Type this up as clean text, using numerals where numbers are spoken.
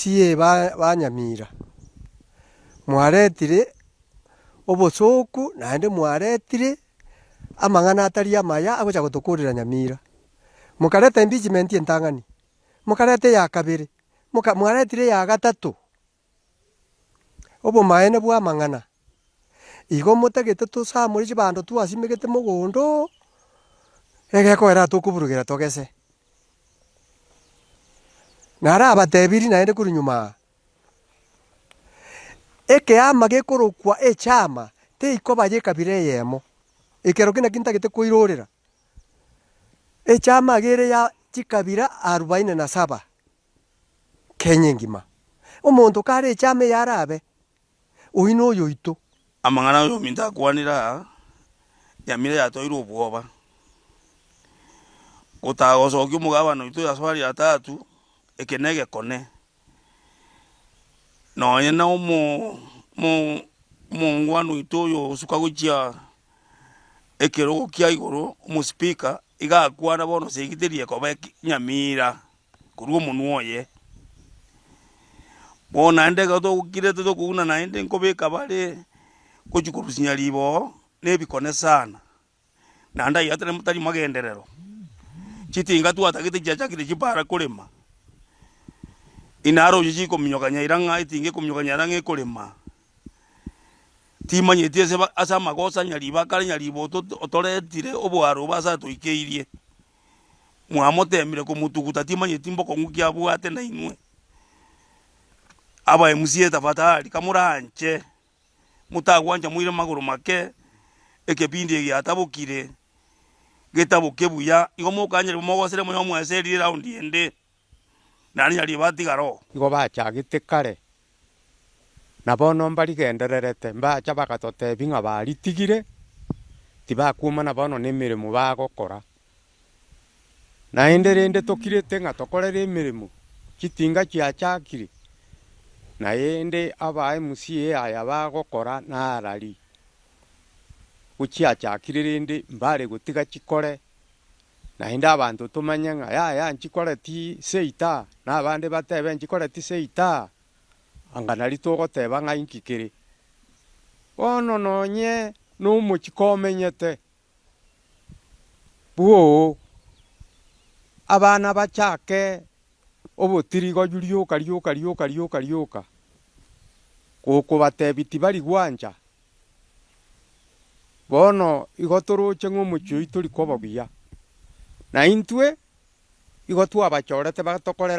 MCA ba ba Nyamira, mwaretire obosooku naende mwaretire amang'ana atari amaya agocha gotokorera Nyamira. Mokareta impeachment entang'ani, mokareta eya kabere, moka mwaretire eya gatato. Obomaene bwa amang'ana, igo motagete tosamore chibando twasimegete mogondo, egekoera tokoburugera togese. Narabatebirie naende korwa nyuma aa, ekeama gekorokwa echama teikoba ya ekabira eyemo, ekero ki naki ntagete koirorera, echama iga ere ya chikabira arubaini na saba. Kenya engima. Omonto kare echama eye arabe, oyio noyoito. Amang'ana ayominto akwanire aa, Nyamira yatoirwe obwoba, gotagosokia omogabana oito Jaswari Atatu, eke na egekone, nonye na omo omo omongwana oito oyo osuka gochia ekerogo kia igoro, omospeaker, iga akwana bono segiteri ekoba eke Nyamira. Korwa omonwa oye. Bono naende ekero togokirete tokoguna naende nkobeka bare gochia korusia riboo na ebikone sana, naende ayio atari tari magenderero. Chitinga twatagete chiachakire chipara korema, inaroche chikominyoka nyaira ng'a etinga ekominyoka nyaira ng'a ekorema, timanyeti ase ba ase amagoso a nyaribo akare nyaribo oto otoretire oboaro obo ase atoikeirie. Mwamoteemire komotuguta, timanyeti mbokong'u ki abwate nainwe. Aba MCA tafadhali kamoranche motagwancha moire magoro make, ekebindi eke giatabokire, getaboke buya, igo mokanyare mogosere moyo mweserire eraundi ende, naende nyaribo atigare oo. Igo bachagete kare, na bono mbarigendererete, mbacha bagatotebia ng'a baritigire, tibakwomana bono na emeremo bagokora. Naende rende tokirete ng'a tokorere emeremo, chitinga chiachakire, naende aba MCA aya bagokora narari, gochiachakire rende mbare gotiga chikore, naende abanto tomanye ng'a yaya nchikoreti seita, na abande batebe nchikoreti seita, anga nari togoteba ng'a inki kere. Bono nonye nomochie komenyete. Bwoo, abana bachake obotirigoyu rioka rioka rioka rioka rioka, gokobatebia tibari gwancha. Bono igo toroche ng'a omochie oyio tori koba buya, na intwe igo twabachorete batokorere.